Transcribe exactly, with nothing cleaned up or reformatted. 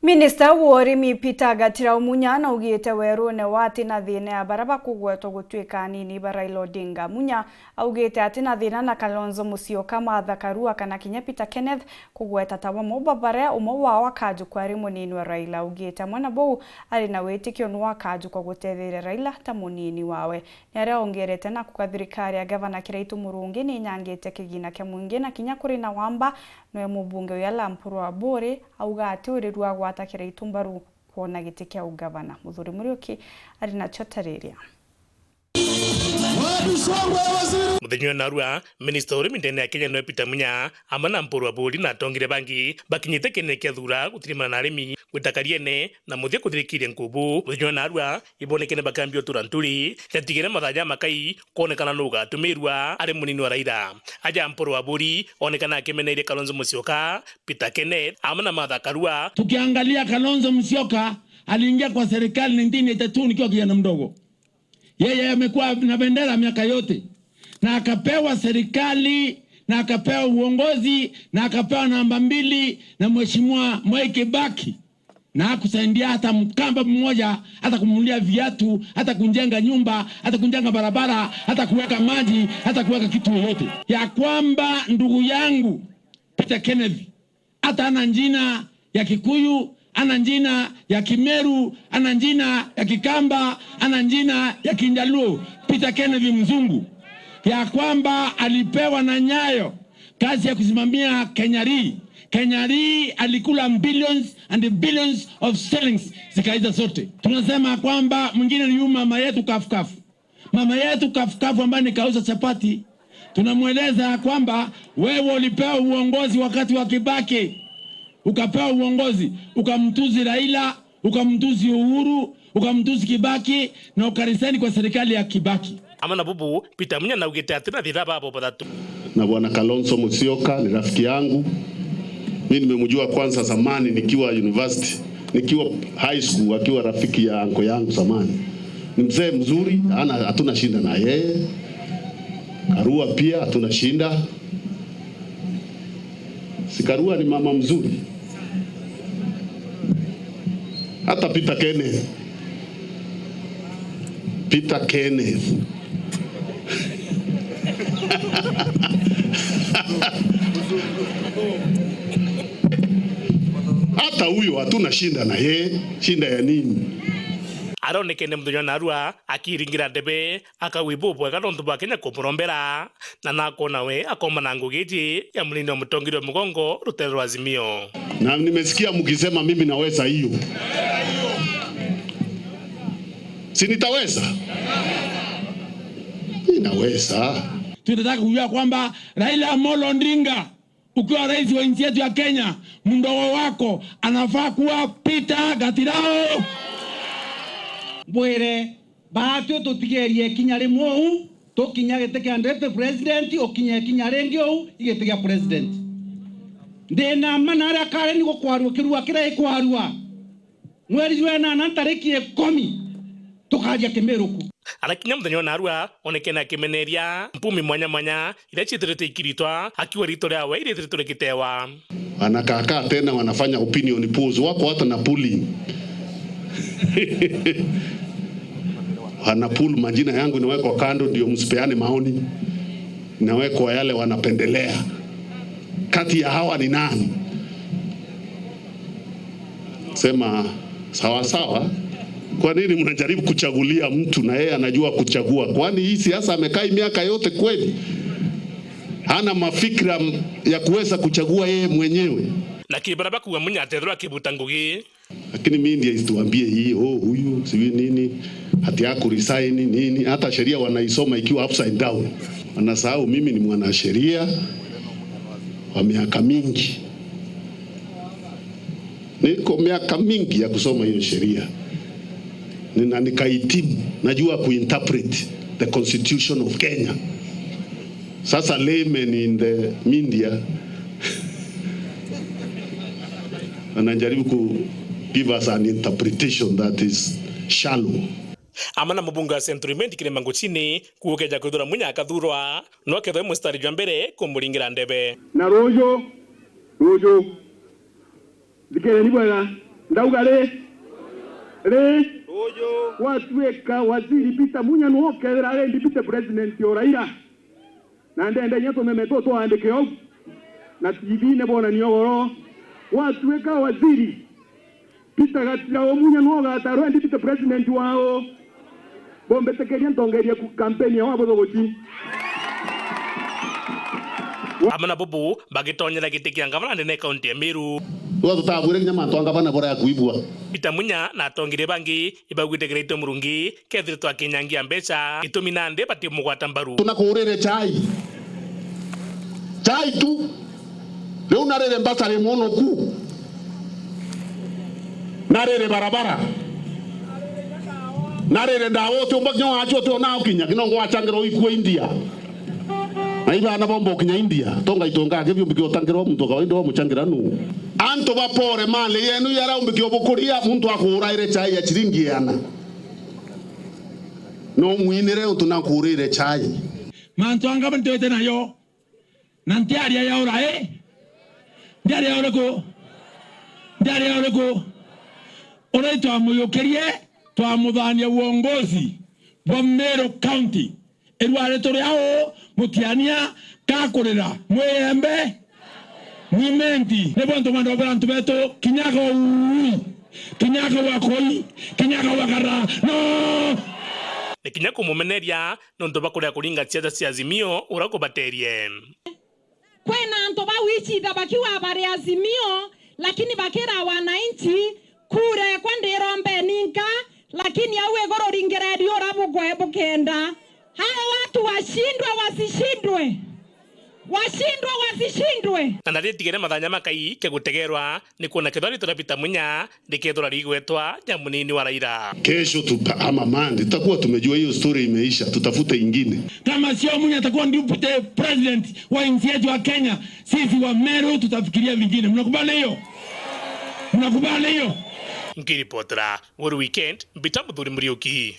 Minista wa urimi Peter Gatirau Munya naugite werune wa atina thina ya bara bakugwetwa gutuika anini ba Raila Odinga. Munya augite atina thina na Kalonzo Musyoka, Martha Karua kana kinya Peter Kenneth kugweta ta bamwe ba baria umwe wao akajukwa ari munini wa Raila. Augite amwe na bau ari na witikio nwe akajukwa gutetheria Raila ta munini wawe. Ni aria ongerete na kuga thirikari ya Gavana Kiraitu Murungi ni inyangite kigina kia mwingi na kinya kuri na wamba. Nwe mubunge uyu Alan Mpuru Aburi auga ati uriru agwata Kiraitu mbaru kwona giti kia ugavana. Muthuri Muriuki ari nacio tariria. Muthenya wa narua, minista urimi ndene ya Kenya nwe Peter Munya, amwe na Mpuru Aburi na atongeria bangi bakinyite kiene kia Thura gutirimana na arimi gwita Kariene na muthia kuthirikiria nkubu. Muthenya wa narua, ibonekene bakambia utura nturi, jatigere mathaa ja makai kwonekana nu ugatumirua ari munini wa Raila. Aja Mpuru Aburi onekana akimeneire Kalonzo Musyoka, Peter Kenneth, amwe na Martha Karua. Tukiangalia Kalonzo Musyoka aliingia kwa serikali nineteen eighty-two nikiwa kijana mdogo. Yeye amekuwa na bendera miaka yote, na akapewa serikali, na akapewa uongozi, na akapewa namba mbili na Mheshimiwa Mwai Kibaki, na hakusaidia hata Mkamba mmoja, hata kumnunulia viatu, hata kujenga nyumba, hata kujenga barabara, hata kuweka maji, hata kuweka kitu yoyote. Ya kwamba ndugu yangu Peter Kenneth hata ana njina ya Kikuyu, ana njina ya Kimeru, ana njina ya Kikamba, ana njina ya Kinjaluo, Peter Kenneth Mzungu, ya kwamba alipewa na Nyayo kazi ya kusimamia Kenya Re. Kenya Re alikula billions and billions of shillings, zikaisha zote. Tunasema kwamba mwingine ni huyu mama yetu kafukafu. Mama yetu kafukafu ambaye ni kauza chapati, tunamweleza ya kwamba wewe ulipewa uongozi wakati wa Kibaki, ukapewa uongozi, ukamtusi Raila, ukamtusi Uhuru, ukamtusi Kibaki na ukaresign kwa serikali ya Kibaki. Amwe na bubu, Peter Munya naugite ati na thira babo bathatu. Na Bwana Kalonzo Musyoka ni rafiki yangu. Mimi nimemjua kwanza zamani nikiwa university, nikiwa high school, akiwa rafiki ya anko yangu zamani. Ni mzee mzuri, hana, hatuna shida na yeye. Karua pia hatuna shida. Si Karua ni mama mzuri? Hata Peter Kenneth. Peter Kenneth. Hata huyo hatuna shida na yeye. Shida ya nini? Aronekene muthenya wa narua akiringira ndebe, akauga ibubwega nontu bwa Kenya kumurombera, na nakwona we akoma na ngugi iji ya munini wa mutongeria wa mugongo rutere rwa Azimio. Na nimesikia mkisema mimi naweza hiyo. Si nitaweza? Ninaweza. Tunataka kujua kwamba Raila Amolo Odinga, ukiwa rais wa nchi yetu ya Kenya, mdogo wako anafaa kuwa Peter Gatirau. Mbwire, baatwi tutigerie ikinya rimwe uu, tukinya giti kia deputy president, ukinya ikinya ringi uu, igiti gia president. Ndina mma na aria kari ni gukwarua kirua kiria ikwarua. Mweri jwa enana ntariki ikumi, tukaria Kimiruku. Arakinya muthenya wa narua, onekene akimeneria mpumi mwanya mwanya iria ciithirite ikiritwa, akiuga riitwa riawe iriithiritwe rikitewa. Wanakaakaa tena wanafanya opinion polls, wako hata na polling. Wana poll, majina yangu inawekwa kando ndio msipeane maoni. Inawekwa yale wanapendelea. Kati ya hawa ni nani? Sema, "Sawa sawa." Kwa nini mnajaribu kuchagulia mtu na yeye anajua kuchagua? Kwani hii siasa amekaa hii miaka yote kweli? Hana mafikira m-, ya kuweza kuchagua yeye mwenyewe? Na kiri baria bakuuga Munya atethirwa akibuta ngugi. Lakini media isituambie hii, "Oh, huyu sijui nini, ati aku resign nini." Hata sheria wanaisoma ikiwa upside down. Wanasahau mimi ni mwanasheria wa miaka mingi. Niko miaka mingi ya kusoma hiyo sheria. Nina, nikahitimu, najua kuinterpret the constitution of Kenya. Sasa laymen in the media anajaribu ku give us an interpretation that is shallow. Amwe na mubunge wa Central Imenti Kirima Nguchini kuukeja kwithirwa Munya akathurwa, no akethwe mustari jwa mbere kumuringira ndebe. Na ruju, ruju, thikireni bwega, Ndauga ri? Ri? Gwatuika waziri Peter Munya nwe ukethira ari deputy president o Raila. Na ndenda inya tumeme tu twandike ou. Na T V-ini bonanie ugoro. Gwatuika waziri Peter Gatira o Munya nwe ugatarwa deputy president wao. Bombitikiria ntongeria ku-, kampeni ya wabuthuguci. Amwe na bubu bagitonyera giti kia ngavana ndene ya kaunti ya Meru. Rwa tutabwire kinya mantu a ngavana bora ya kuibua. Peter Munya na atongeria bangi ibagwitikiritwe Murungi kethiritwe akinyangia mbeca, gitumi nandi batimugwata mbaru. Tunakurire chai. Chai tu. Riu narire mbasari munuku. Narire barabara. Narire ndawa utiumba kinya wachu uti ona ukinya kinya ngo wachangirwa ikua India. Na ibana bomba ukinya India. Tonga itonga ke biumbi kiotangirwa muntu kawaida wa muchangira nu. Antu bapore mali yenu yara umbi kiobukuria muntu akuraire chai ya chiringi iana. No mwinire untu nakurire chai. Mantu anga ntwite nayo. Na ntiaria ya ura, eh? Ntiaria ya uriku? Ntiaria ya uriku? Uri twamuyukirie, twamuthania uongozi bwa Meru County. Irwari turi au, mutiania, kakurira, mwiyembe, mwimenti. Ni bontu mwandu wa antu betu, kinyaga ui, kinyaga wa koi, kinyaga wa gara. No! Ni kinya kumumeneria, nontu bakuria kuringa ciaca cia Azimio uria kubaterie. Kwina antu bawicitha bakiuga bari Azimio, lakini bakira wananchi, kura ekwa ndirombeni nka, lakini au iguru ringireni uria bugwe bukenda. Hao watu washindwe wasishindwe? Washindwe wasishindwe? Na ndaritigere mathanya makai kia gutegerwa ni kwona kethwa ritwa ria Peter Munya rikethirwa rigwetwa ja munini wa Raila. Kesho tuta-, ama Monday, tutakuwa tumejua hiyo story imeisha, tutafute ingine. Kama sio Munya atakuwa deputy president wa nchi yetu ya Kenya, sisi wa Meru tutafikiria vingine. Mnakubali hiyo? Mnakubali hiyo? Nkiripotera Weru Weekend, Mbita Muthuri Muriuki.